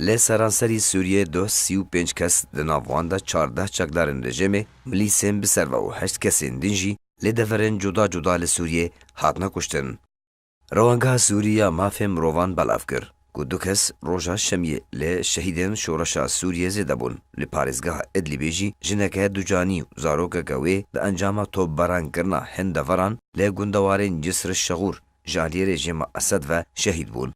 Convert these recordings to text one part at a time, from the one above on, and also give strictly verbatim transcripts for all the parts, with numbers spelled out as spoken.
Li seranserî Sûriyê duh sî û pênc kes, di nav wan de çardeh çekdarên rejîmê, milîsên bi ser ve û heşt kesên din jî li deverên cuda cuda li Sûriyê hatine kuştin. Rewangeha Sûrî ya Mafê Mirovan belav kir ku du kes roja Şemiyê li şehîdên Şoreşa Sûriyê zêde bûn. Li parêzgeha Idlibê jî jineke ducanî û zarokeke wê di encama topbarankirina hin deveran li gundewarên Cisr Şexûr ji aliyê rejîma Esed ve şehîd bûn.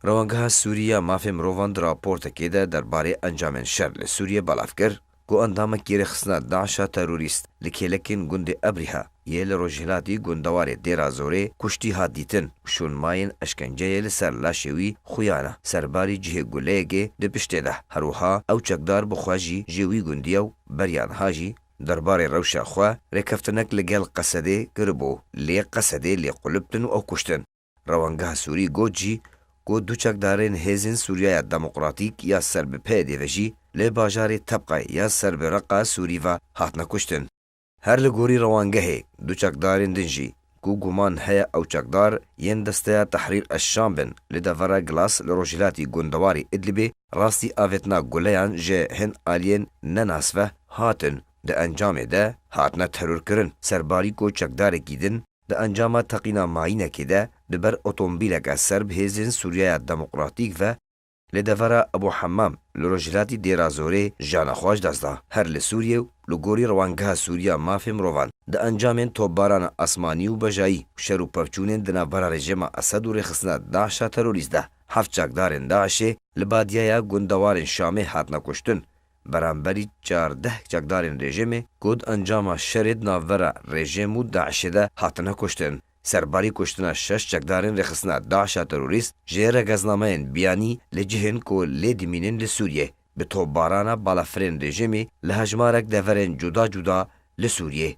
Rewangeha Sûrî ya Mafê Mirovan di raportekê de derbarê encamên şer li Sûriyê belav kir ku endamekî rêxistina DAIŞa terorîst li kêlekên gundê Ebrîha yê li rojhilatî gundewarê Dêra Zorê kuştî hat dîtin û şûnmayên eşkenceyê li ser laşê wî xuyana serbarî cihê guleyekê di piştê de. Her wiha ew çekdar bi xwe jî ji wî gundî ye û beriya niha jî derbarê rewşa xwe rêkeftinek li gel Qesedê kiribû, lê Qesedê lê quliptin û ew kuştin. Rewangeha Sûrî got jî ku du çekdarên Hêzên Sûriyaya Demokratîk ya ser bi P Y D ve jî li bajarê Tebqay ya ser bi Reqa Sûrî ve hatine kuştin. Her li gorî rewangehê, du çekdarên din jî ku guman heye ew çekdar yên Desteya Tehrîr eş-Şam bin, li devera Gilas li rojhilatî gundewarê Idlibê rastî avêtina guleyan ji hin aliyên nenas ve hatin. Di encamê de hatine terorkirin. Serbarî ku çekdarekî din di encama teqîna mayînekê de di ber otomobîleke ser bi Hêzên Sûriyaya Demokratîk ve li devera Ebû Hemam li rojhilatî Dêra Zorê jana xwe ji dest da. Her li Sûriyê û li gorî Rewangeha Sûrî ya Mafê Mirovan, di encamên topbarana asmanî û bejayî û şer û pevçûnên di navbera rejîma Esed û rêxistina DAIŞa terorîst de heft çekdarên DAIŞê li badiyaya gundewarên Şamê hatine kuştin. Beramberî çardeh çekdarên rejîmê ku di encama şerê di navbera rejîm û DAIŞê de hatine kuştin. Serbarî kuştina şeş çekdarên rêxistina DAIŞa terorîst ji rêgeznameyên biyanî li cihên ku lê dimînin li Sûriyê, bi topbarana balafirên rejîmê li hejmarek deverên cuda cuda li Sûriyê.